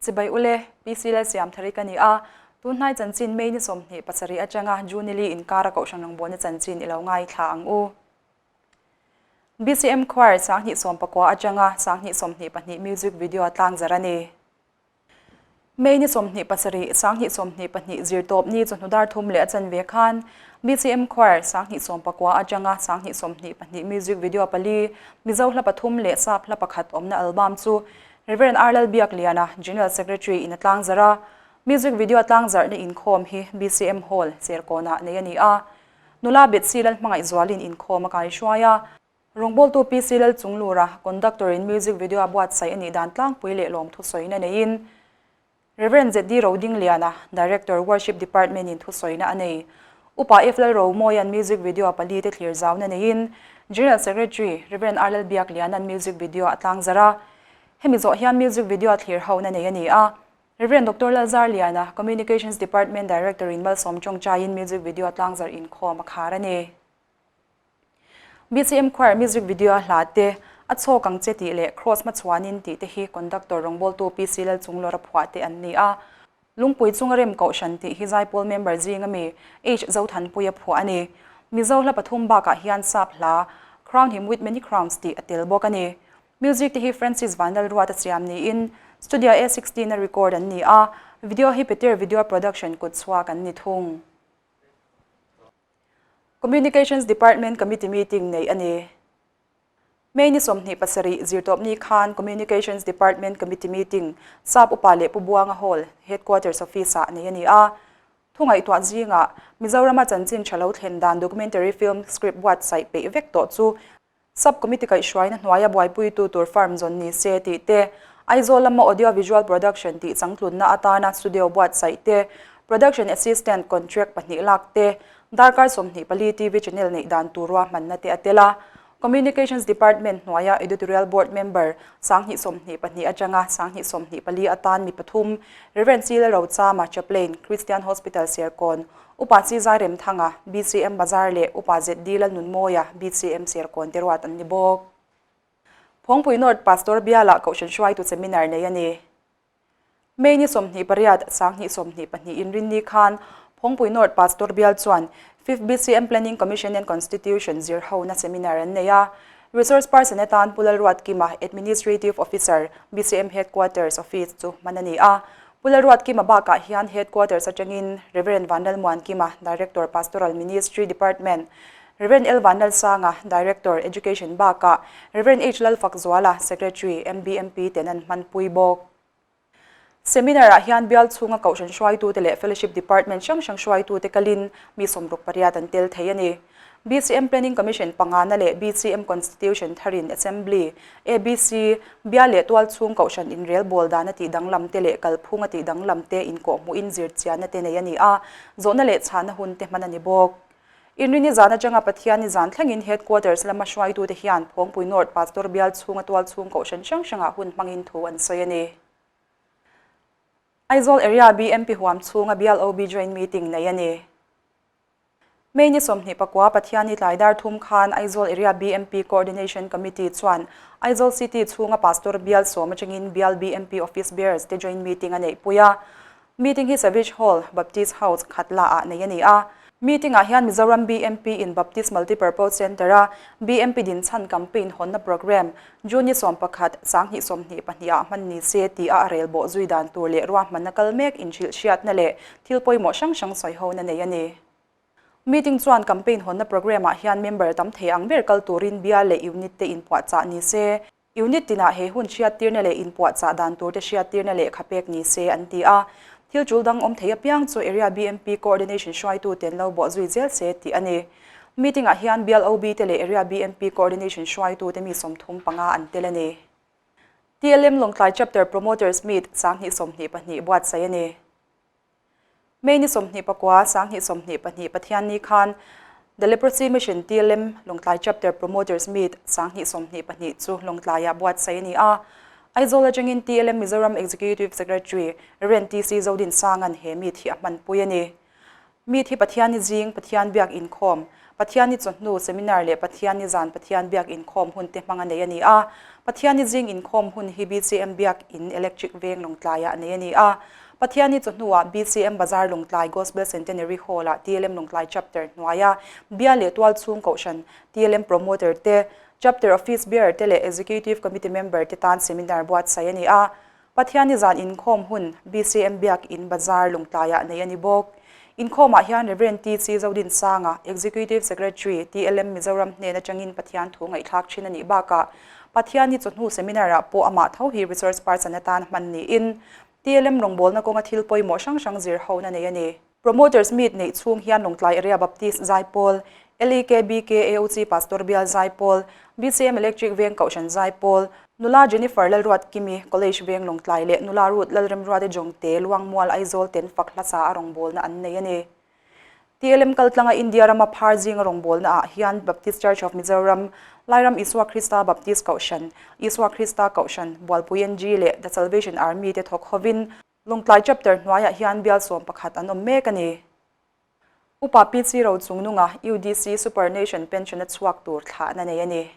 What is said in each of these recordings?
Chibai ule, PC Lalsiamthari ka ni a, tunhnai chanchin May ni 27 atanga June li inkara kohhran rawngbawlna chanchin i lo ngaithla ang u. BCM Choir 2019 atanga 2022 music video tlangzar a ni. May ni 27, 2022 zirtawpni chawhnu dar thum leh a chanve khan BCM Choir 2019 atanga 2022 music video pali, Mizo hla pathum leh Sap hla pakhat awmna album chu Rev. R. Lalbiakliana, General Secretary in a tlangzarh a. Music video tlangzarhna inkhawm hi BCM Hall, Serkawnah nei a ni a. Nula Betsy Lalhmangaihzualin inkhawm a kaihruai a. Rawngbawltu PC Lalchunglura, Conductor in music video a buatsaih a nih dan tlangpui leh lawmthu sawina neiin Rev. ZD Rodingliana, Director, Worship Department in thusawina a nei. Upa F. Lalromawia'n music video a pali te thlir zauna neiin General Secretary, Rev. R. Lalbiakliana'n music video a tlangzarh a. Hemi zawh hian music video a thlir hona nei a ni a. Rev. Doctor Lalzarliana, Communications Department Director in Malsawm Chawngchaiin music video a tlangzarh inkhawm a khar a ni. BCM Choir music video a hla te, A chhawk ang che tih leh Kraws hmachhuanin tih te hi conductor rawngbawltu PC Lalchunglawra phuah te an ni a. Lungpui chunga rem kohhran tih hi Zaipawl member zinga mi H Zothanpuia phuah a ni. Mizo hla pathum bakah hian sap hla Crown Him With Many Crowns tih a tel bawk a ni. Music te hi Francis Vanlalruata siam niin Studio A16 a record an ni a, video hi Peter Video Production kutchhuak an ni thung. Communications Department Committee meeting neih a ni. May ni 27 zirtawpni khan Communications Department Committee meeting Sap Upa leh Pu Buanga Hall, Headquarters Office-ah neih a ni a. Thu ngaihtuah zingah Mizorama chanchin tha lo thlen dan documentary film script buatsaih peih vek tawh chu Sub Committee kaihhruaina hnuaia buaipuitu tur firm zawn ni se tih te, Aizawl lama Audio Visual Production tih changtlunna atana studio buatsaih te, Production Assistant contract pahnih lak te, darkar 24 TV channel neih dan tur ruahmanna te a tel a. Communications Department hnuaia Editorial Board member 2022 atanga 2024 atan mi pathum, Rev. Sila Rochama, Chaplain, Christian Hospital Serkawn, Upa Chi Zairemthanga, BCM Bazar leh Upa ZD Lalnunmawia, BCM Serkawn te ruat an ni bawk. Phawngpui North Pastor Biala Kohhran hruaitu seminar nei a ni. May ni 28, 2022 inrinni khan Phawngpui North Pastor Bial chuan Fifth BCM Planning Commission and Constitution zirhona seminar an nei a. Resource person atan Pu Lalruatkima, Administrative Officer, BCM Headquarters Office chu hman a ni a. Pu Lalruatkima bakah hian Headquarters atangin Rev. Vanlalmuankima, Director, Pastoral Ministry Department, Rev. L. Vanlalsanga, Director, Education bakah Rev. H. Lalfakzuala, Secretary, MBMP ten an hmanpui bawk. Seminar-ah hian bial chhunga kohhran hruaitute leh Fellowship Department hrang hrang hruaitute kalin mi 68 an tel thei a ni. BCM Planning Commission pangana leh BCM Constitution tharin Assembly, ABC, bial leh tualchhung kohhran inrel bawl dan a tih danglam te leh kalphung a tih danglam te inkawhhmuhin zirchianna te nei a ni a, zawhna leh chhahna hun te hman a ni bawk. Inrini zan atanga Pathianni zan thlengin Headquarters lama hruaitute hian Phawngpui North Pastor bial chhunga tualchhung kohhran hrang hrangah hun hmangin thu an sawi a ni. Aizawl Area BMP huam chhunga bial OB Joint Meeting nei a ni. May ni 29 Pathianni tlai dar thum khan Aizawl Area BMP Coordination Committee chuan Aizawl City chhunga Pastor bial sawm atangin bial BMP Office Bearers te joint meeting a neihpui a. Meeting hi Savage Hall, Baptist House, Khatla ah nei a ni a. Meeting ah hian Mizoram BMP in Baptist Multipurpose Centre a BMP dinchhan campaign hawnna programme June ni 11, 2022 ah hman ni se tih a a rel bawh zui dan tur leh ruahmanna kal mek inhrilh hriatna leh thil pawimawh hrang hrang sawi hona nei a ni. Meeting chuan campaign hawnna programme ah hian member tam thei ang ber kal turin bial leh unit te inpuahchah ni se. Unit tinah he hun hriattirna leh inpuahchah dan turte hriattirna lehkha pek ni se an ti a. Thil tul dang awm thei apiang chu Area BMP Coordination hruaituten lo bawh zui zel se tih a ni. Meeting-ah hian bial OB te leh Area BMP Coordination hruaitute mi 35 an tel a ni. TLM Lawngtlai Chapter Promoters Meet 2022 buatsaih a ni. May ni 29, 2022 Pathianni khan The Leprosy Mission TLM Lawngtlai Chapter Promoters Meet 2022 chu Lawngtlaiah buatsaih a ni a. Aizawl atangin TLM Mizoram Executive Secretary Rev. TC Zodinsanga'n he meet hi a hmanpui a ni. Meet hi Pathianni zing Pathian biak inkhawm. Pathianni chawhnu seminar leh Pathianni zan Pathian biak inkhawm hun te hmang a nei a ni a. Pathianni zing inkhawm hun hi BCM Biak In Electric Veng Lawngtlaiah nei a ni a. Pathianni chawhnuah BCM Bazar Lawngtlai Gospel Centenary Hall-ah TLM Lawngtlai Chapter hnuaia Bial leh Tualchhung Kohhran TLM Promoter te, Chapter Office Bearer te leh Executive Committee Member te tan seminar buatsaih a ni a. Pathianni zan inkhawm hun BCM Biak In Bazar Lawngtlaiah nei a ni bawk. Inkhawmah hian Rev. TC Zodinsanga, Executive Secretary, TLM Mizoram hnen atangin Pathian thu ngaihthlak thin a nih bakah Pathianni chawhnu seminar-ah pawh amah tho hi resource person atan hman niin TLM rawngbawlna kawnga thil pawimawh hrang hrang zir hona nei a ni. Promoters Meet neih chhung hian Lawngtlai Area Baptist Zaipawl, LEKBK AOC Pastor Bial Zaipawl, BCM Electric Veng Kohhran Zaipawl, Nula Jennifer Lalruat Kimi, College Veng Lawngtlai leh Nula Ruth Lalremruate Jawngte, Luangmual Aizawl ten fak hlasa a rawngbawlna an nei a ni. TLM kaltlanga India rama phar zinga rawngbawlna ah hian Baptist Church of Mizoram, Lairam Isua Krista Baptist Kohhran, Isua Krista Kohhran, Bualpui NG leh The Salvation Army te thawk hovin Lawngtlai Chapter hnuaiah hian bial sawm pakhat an awm mek a ni. Upa PC Rochungnunga UDC Super Nation Pension a chhuak tur thlahna nei a ni.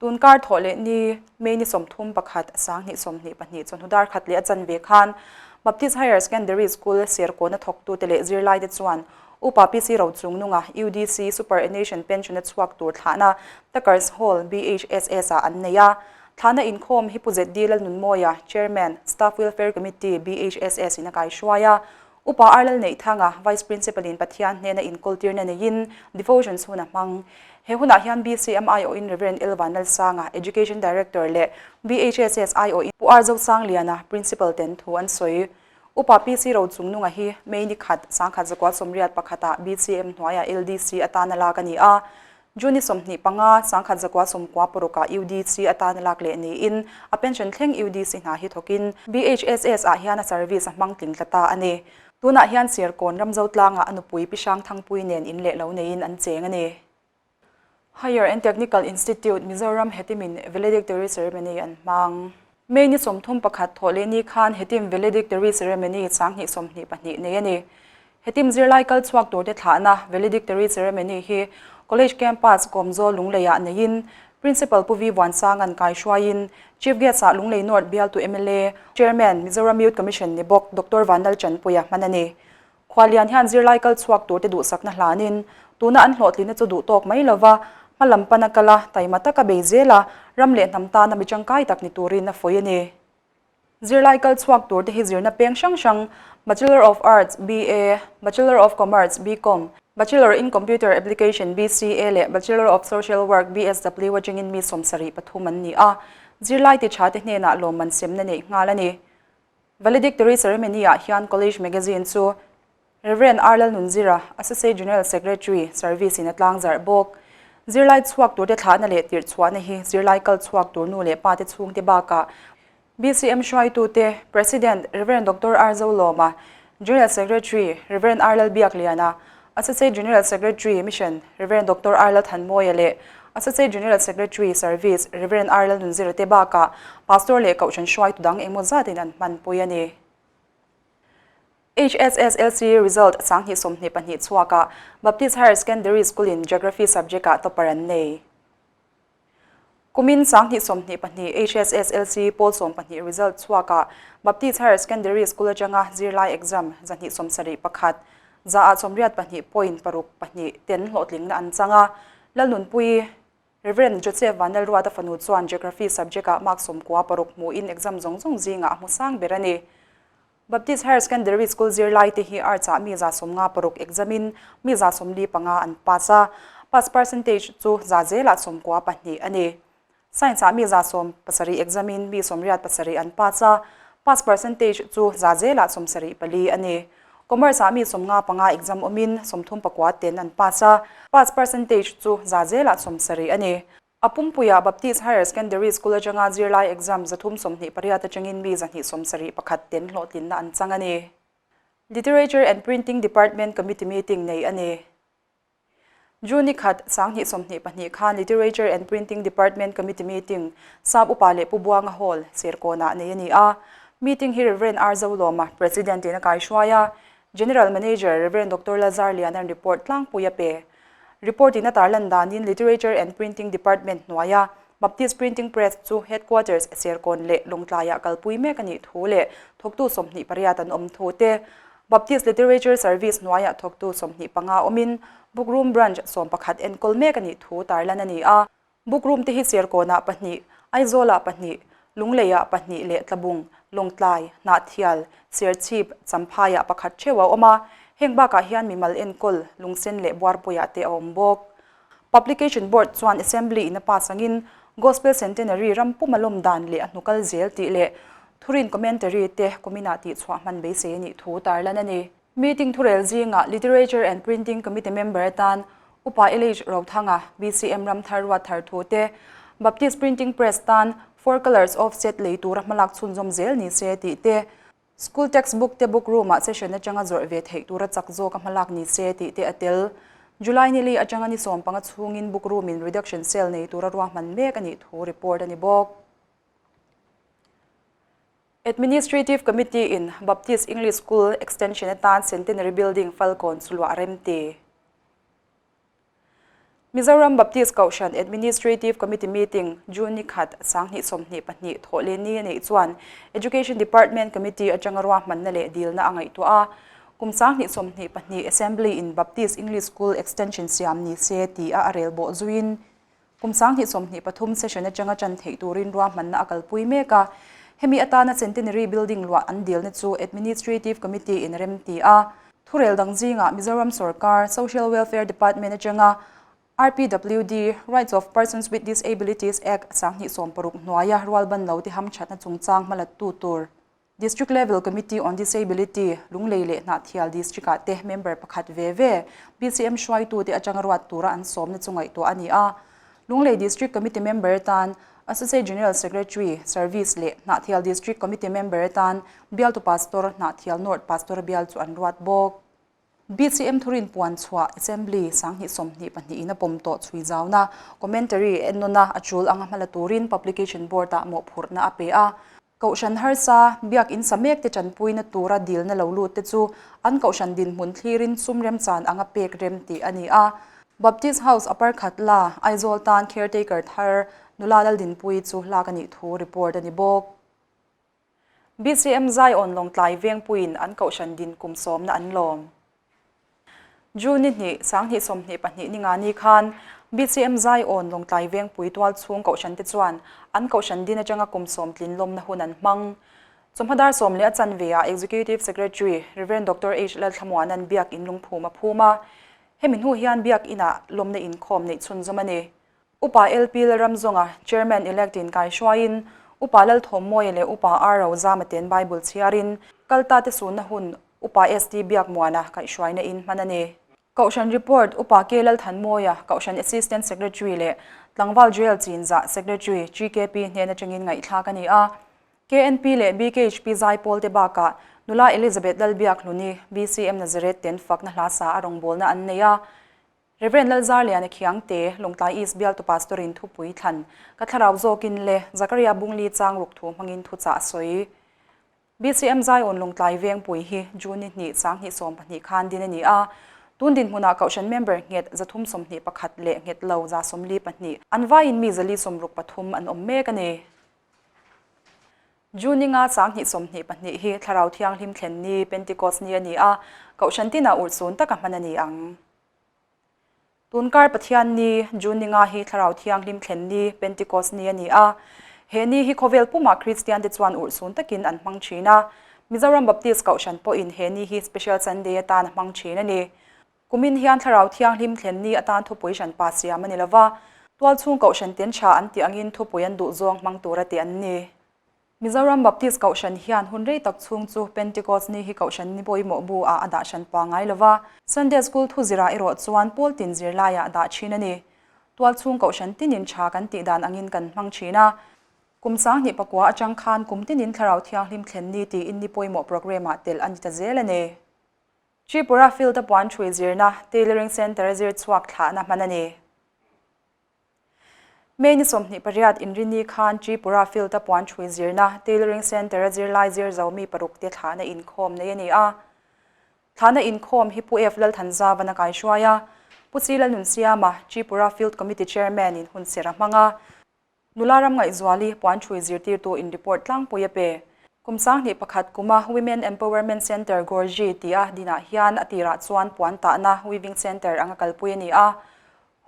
Tun kar thawh leh ni May ni 31 2022 chawhnu dar khat leh a chanve khan Baptist Higher Secondary School Serkawna thawktute leh zirlaite chuan Upa PC Rochungnunga UDC Superannuation Pension a chhuak tur thlahna Tuckers Hall BHSS ah an nei a. Thlahna inkhawm hi Pu ZD Lalnunmawia, Chairman, Staff Welfare Committee, BHSS in a kaihruai a. Upa R Lalneihthanga, Vice Principal in Pathian hnena inkawltirna neiin devotions hun a hmang. He hunah hian BCM aiawhin Rev. L Vanlalsanga, Education Director leh BHSS aiawhin Pu R Zosangliana, Principal ten thu an sawi. Upa PC Rochungnunga hi May ni khat, 1981 ah BCM hnuaiah LDC atana lak a ni a. June 25, 1996 ah UDC atana lak leh niin a pension thleng UDC hna hi thawkin BHSS ah hian a service a hmang tling tla ta a ni. Tunah hian Serkawn Ramzotlangah a nupui Pi Hrangthangpui nen in leh lo neiin an cheng a ni. Higher and Technical Institute, Mizoram hetimin Valedictory Ceremony an hmang. May ni 31 thawh leh ni khan hetim Valedictory Ceremony 2022 nei a ni. Hetim zirlai kal chhuak turte thlahna Valedictory Ceremony hi College Campus Kawmzawl Lungleiah neiin Principal Pu Vi Vuansanga'n kaihruaiin Chief Guest-ah Lunglei North bialtu mla, Chairman, Mizoram Youth Commission ni bawk Doctor Vanlal Chanpuia hman a ni. Khuallian hian zirlai kal chhuak turte duhsakna hlanin tuna an hlawhtlinna chu duh tawk mai lova hma lam pana kal a, taima taka bei zel a, ram leh hnam tana mi tangkai tak ni turin a fawi a ni. Zirlai kal chhuak tur te hi zirna peng hrang hrang, Bachelor of Arts, BA, Bachelor of Commerce, BCom, Bachelor in Computer Application, BCA, leh Bachelor of Social Work, BSW, atangin mi 73 an ni a, zirlai ti tha te hnenah lawmman semna neih nghal a ni. Valedictory Ceremony-ah hian College Magazine chu Rev. R. Lalnunzira, Associate General Secretary, Service in a tlangzarh bawk. Zirlai chhuak turte thlahna leh tirh chhuahna hi zirlai kal chhuak tur nu leh pa te chhungte bakah BCM hruaitute, President, Rev. Doctor R. Zolawma, General Secretary, Rev. R. Lalbiakliana, Associate General Secretary, Mission, Rev. Doctor R. Lalthanmawia leh Associate General Secretary, Service, Rev. R. Lalnunzira te bakah Pastor leh Kohhran hruaitu dang engmaw zatin an hmanpui a ni. HSSLC result 2022 chhuakah Baptist Higher Secondary School-in Geography subject-ah topper an nei. Kumin 2022 HSSLC pawl 12 result chhuakah Baptist Higher Secondary School atanga zirlai exam 271, 82.62 ten hlawhtlingna an chang a, Lalnunpuii, Rev. Joseph Vanlalruata fanu chuan Geography subject-ah mark 96 hmuin exam zawng zawng zingah a hmu sang ber a ni. Baptist Higher Secondary School zirlaite hi Arts-ah mi 56 exam-in mi 45 an pass a, pass percentage chu za zelah 92 a ni. Science-ah mi 17 exam-in mi 87 an pass a, pass percentage chu za zelah 74 a ni. Commerce-ah mi 55 exam awmin 39 ten an pass a, pass percentage chu za zelah 70 a ni. A pumpuiah Baptist Higher Secondary School atanga zirlai exam 328 atangin mi 271 ten hlawhtlinna an chang a ni. Literature and Printing Department Committee meeting nei a ni. June ni khat, 2022 khan Literature and Printing Department Committee meeting Sap Upa leh Pu Buanga Hall, Serkawnah nei a ni a. Meeting hi Rev. R. Zolawma, President in a kaihruai a. General Manager Rev. Doctor Lazar Liana'n report tlangpui a pe. Report in a tarlan danin Literature and Printing Department hnuaia Baptist Printing Press chu Headquarters Serkawn leh Lawngtlaiah kalpui mek a nih thu leh thawktu 28 an awm thu te, Baptist Literature Service hnuaiah thawktu 25 awmin Bookroom Branch 11 enkawl mek a nih thu tarlan a ni a. Bookroom te hi Serkawnah pahnih, Aizawlah pahnih, Lungleiah pahnih leh Tlabung, Lawngtlai, Hnahthial, Serchhip, Champhaiah pakhat theuh a awm a, heng bakah hian mimal enkawl, lungsen leh buarpuiah te a awm bawk. Publication Board chuan Assembly in a pass angin Gospel Centenary ram pum a lawm dan leh a hnukal zel tih leh thurin commentary te kuminah tihchhuah hman beisei a nih thu tarlan a ni. Meeting thurel zingah Literature and Printing Committee member atan Upa LH Rothanga, BCM Ramthar Ruatthar thu te, Baptist Printing Press tan Four Colours Offset lei tura hmalak chhunzawm zel ni se tih te, School textbook te book room-ah session atanga zawrh ve theih tura chak zawka hmalak ni se tih te a tel. July ni li atanga ni 15 chhungin book room-in reduction sale nei tura ruahman mek a nih thu report a ni bawk. Administrative Committee-in Baptist English School Extension atan Centenary Building Falkawn chu luah a rem ti. Mizoram Baptist Kohhran Administrative Committee meeting June ni khat 2022 thawh leh ni a neih chuan Education Department Committee atanga ruahmanna leh dilna a ngaihtuah a. Kum 2022 Assembly in Baptist English School Extension siam ni se ti a a rel bawh zuiin kum 2023 session atanga ṭan theih turin ruahmanna a kalpui mek a. Hemi atana Centenary Building luah an dilna chu Administrative Committee in rem ti a. Thurel dang zingah Mizoram sorkar Social Welfare Department atanga RPWD, Rights of Persons with Disabilities Act, 2016 hnuaia rualban lo te hamthatna chungchang hmalattu tur District Level Committee on Disability, Lunglei leh Hnahthial District-ah te member pakhat ve ve BCM hruaitute atanga ruat tura an sawmna chu ngaihtuah a ni a. Lunglei District Committee member atan Associate General Secretary, Service, leh Hnahthial District Committee member atan Bialtu Pastor, Hnahthial North Pastor bial chu an ruat bawk. BCM thurin puan chhuah Assembly 2022 in a pawm tawh chhui zauna commentary ennawna a tul anga hmala turin Publication Board-ah mawhphurhna a pe a. Kohhran harsa, biakin sa mek te tanpuina tura dilna lo lut te chu an kohhran dinhmun thlirin sum remchan anga pek rem tih a ni a. Baptist House a parkhat la, Aizawl tan caretaker thar nula Laldinpuii chu lak a nih thu report a ni bawk. BCM Zion Lawngtlai Vengpuiin an kohhran din kum sawmna an lawm. June ni hnih, 2022 ni nga ni khan BCM Zion Lawngtlai Vengpui tualchhung kohhran te chuan an kohhran din atanga kum sawm tlin lawmna hun an hmang. Chawhma dar sawm leh a chanve ah Executive Secretary Rev. Doctor H. Lalthlamuana'n biak in lungphum a phum a. Hemi hnu hian biak inah lawmna inkhawm neih chhunzawm a ni. Upa LP Lalramzawnga, Chairman Elect in kaihruaiin, Upa Lalthawmmawia leh Upa R Rozama ten Bible chhiarin, kalta te sunna hun Upa ST Biakmuana kaihhruaina in hman a ni. Kohhran Report, Upa K Lalthanmawia, Kohhran Assistant Secretary leh Tlangval Joel Chinzah, Secretary, GKP hnen atangin ngaihthlak a ni a. KNP leh BKHP Zaipawl te bakah Nula Elizabeth Lalbiakhluni, BCM Nazareth ten fakna hla sa a rawngbawlna an nei a. Rev. Lalzarliana Khiangte, Lawngtlai East bialtu Pastor in thupui thlan, Ka thlarau zawkin le, Zakaria Bungli chang ruk thu hmangin thuchah a sawi. BCM Zion Lawngtlai Vengpui hi June ni hnih 2010 khan din a ni a, tun dinhmunah Kohhran member nghet 321 leh nghet lo 42 an vaiin mi 463 an awm mek a ni. June ni nga 2022 hi Thlarau Thianghlim thlen ni, Pentecost ni a ni a, Kohhran tinah urhsun taka hman a ni ang. Tunkar Pathian ni, June ni nga hi Thlarau Thianghlim thlen ni, Pentecost ni a ni a. He ni hi khawvel pumah Kristian te chuan urhsun takin an hmang thin a. Mizoram Baptist Kohhran pawhin he ni hi Special Sunday atan a hmang thin a ni. Kumin hian Thlarau Thianghlim thlen ni atan thupui hranpa siam a ni lova, tualchhung Kohhran ten tha an tih angin thupui an duhzawng hmang tura tih an ni. Mizoram Baptist Kohhran hian hun rei tak chhung chu Pentecost ni hi Kohhran ni pawimawh bu ah a dah hran pa ngai lova, Sunday School thu zirah erawh chuan pawl tin zirlaiah a dah thin a ni. Tualchhung Kohhran tinin tha kan tih dan angin kan hmang thin a. Kum 2009 atang khan kum tinin Thlarau Thianghlim thlen ni tiin ni pawimawh programme ah telh a ni ta zel a ni. Tripura Field a puan thui zirna Tailoring Centre a zir chhuak thlahna hman a ni. May ni 28 inrini khan Tripura Field a puan thui zirna Tailoring Centre a zirlai zir zo mi paruk te thlahna inkhawm nei a ni a. Thlahna inkhawm hi Pu F Lalthanzavan a kaihruai a. Pu C Lalnunsiama, Tripura Field Committee Chairman in hunserh a hmang a. Nula Ramngaihzuali puanṭhui zirtirtu in report tlangpui a pe. Kum 2001 kuma Women Empowerment Centre Gorji tia dinah hian a tirah chuan puan tahna Weaving Centre anga kalpui a ni a.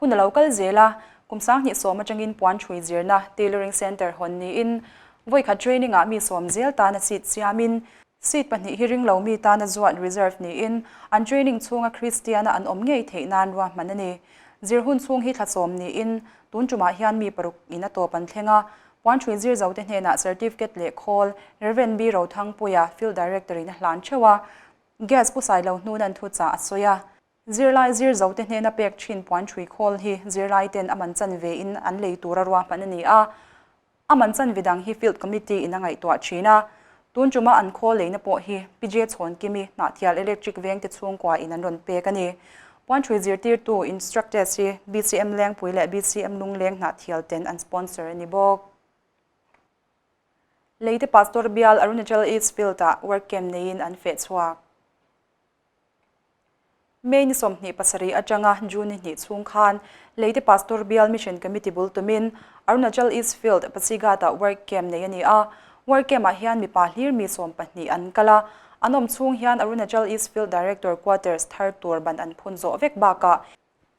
Hun a lo kal zel a, kum 2010 atangin puanṭhui zirna Tailoring Centre hawn niin vawikhat training ah mi sawm zel tana seat siamin seat pahnih hi ringlo mi tana zuat reserve niin an training chhunga Kristiana an awm ngei theih nan ruahman a ni. Zir hun chhung hi thla sawm niin Tun tumah hian mi paruk in a tawp an thleng a, Puanṭhui Zirzote hnenah certificate leh khawl Rev. B. Rothangpuia, Field Director in a hlan theuh a, Gas pu Sailo hnun an thuchah a sawi a. Zirlai Zirzote hnena pek thin Puanṭhui khawl hi zirlaiten a man chanve in an lei tura ruahman a ni a, A man chanve dang hi Field Committee in a ngaihtuah thin a, tun tuma an khawl leina pawh hi PJ Chhawnkimi Hnahthial Electric vengte chhungkua in an rawn pek a ni. Puanṭhui zirtirtu, instructors, hi BCM Lengpui leh BCM Lungleng Hnahthial ten an sponsor a ni bawk. Leite Pastor Bial Arunachal East Field-ah work camp neiin an feh chhuak. May ni 27 atanga June ni hnih chhung khan Leite Pastor Bial Mission Committee bul tumin Arunachal East Field Pasighat-ah work camp nei a ni a. Work camp-ah hian mipa hlir mi 12 an kal a. An awm chhung hian Arunachal East Field Director Quarters thar tur ban an phun zawh vek bakah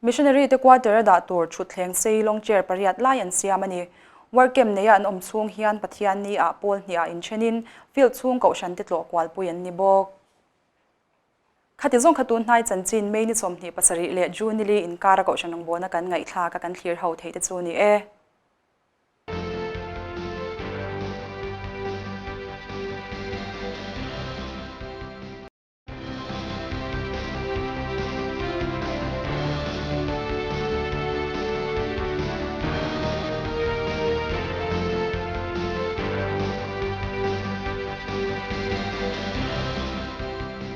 Missionary te quarter a dah tur thutthleng sei long chair pariat lai an siam a ni. Work camp neia an awm chhung hian Pathianni ah pawl hnih ah inthenin field chhung kohhran te tlawh kualpui an ni bawk. Khati zawng kha tun hnai chanchin May ni 27 leh June ni li inkara kohhran rawngbawlna kan ngaihthlak a kan thlir ho theih te chu ni e.